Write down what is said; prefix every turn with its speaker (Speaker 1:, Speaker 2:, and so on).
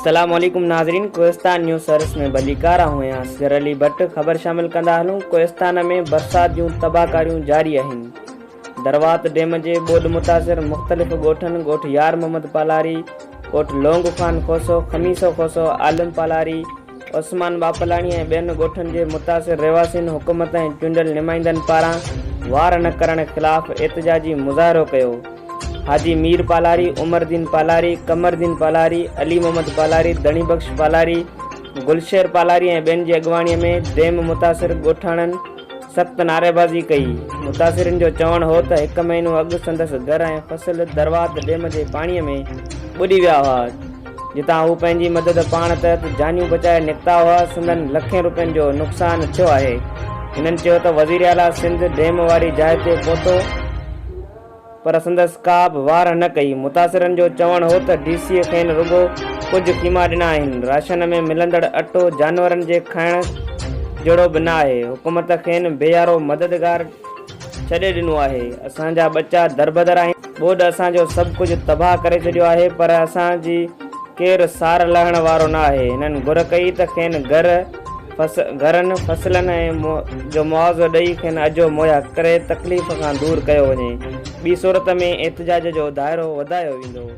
Speaker 1: السلام عليڪم ناظرين ڪوهستان نيوز سروس ۾ ڀليڪار آهون آهيان اصغر علي ڀٽ خبر شامل ڪندا هلون ڪوهستان ۾ برسات جون تباهڪاريون جاري آهن دروات ڊيم جي ٻوڏ متاثر مختلف ڳوٺن ڳوٺ يار محمد پالاري ڳوٺ لونگ خان کوسو خميسو کوسو عالم پالاري عثمان ٻاپلاڻي ۽ ٻين ڳوٺن جي متاثر رهواسين حڪومت ۽ چونڊيل نمائندن پاران واهر نه ڪرڻ خلاف احتجاجي مظاهرو ڪيو. حاجي مير پالاري، عمر دين پالاري، قمر دين پالاري، علي محمد پالاري، ڌڻي بخش پالاري، گلشير پالاري ۽ ٻين جي اڳواڻي ۾ ڊيم متاثر ڳوٺاڻن سخت نعريبازي ڪئي. متاثرين جو چوڻ هو ته هڪ مهينو اڳ سندس گهر ۽ فصل دروات ڊيم جي پاڻي ۾ ٻڏي ويا هئا، جتان هو پنهنجي مدد پاڻ تحت جانيون بچائي نڪتا هئا، سندن لکين روپين جو نقصان ٿيو آهي. هنن چيو ته وزيراعليٰ سنڌ ڊيم واري جاء تي پهتو پر سندس ڪا به واهر نه ڪئي. متاثرن جو چوڻ هو ته ڊي سيء کين رڳو ڪجهه خيما ڏنا آهن، راشن ۾ ملندڙ اٽو جانورن جي کائڻ جهڙو به نه آهي، حڪومت کين بي يارو مددگار ڇڏي ڏنو آهي، اسان جا ٻچا دربدر آهن، ٻوڏ اسان جو سڀ ڪجهه تباهه ڪري ڇڏيو آهي پر اسان جي ڪير سار لهڻ وارو نه آهي، هنن گهر ڪئي ته کين گهر، گهرن، فصلن ۽ جو معاوضو ڏئي کين اجهو مهيا ڪري تڪليف کان دور ڪيو وڃي، ٻي صورت ۾ احتجاج جو دائرو وڌايو ويندو.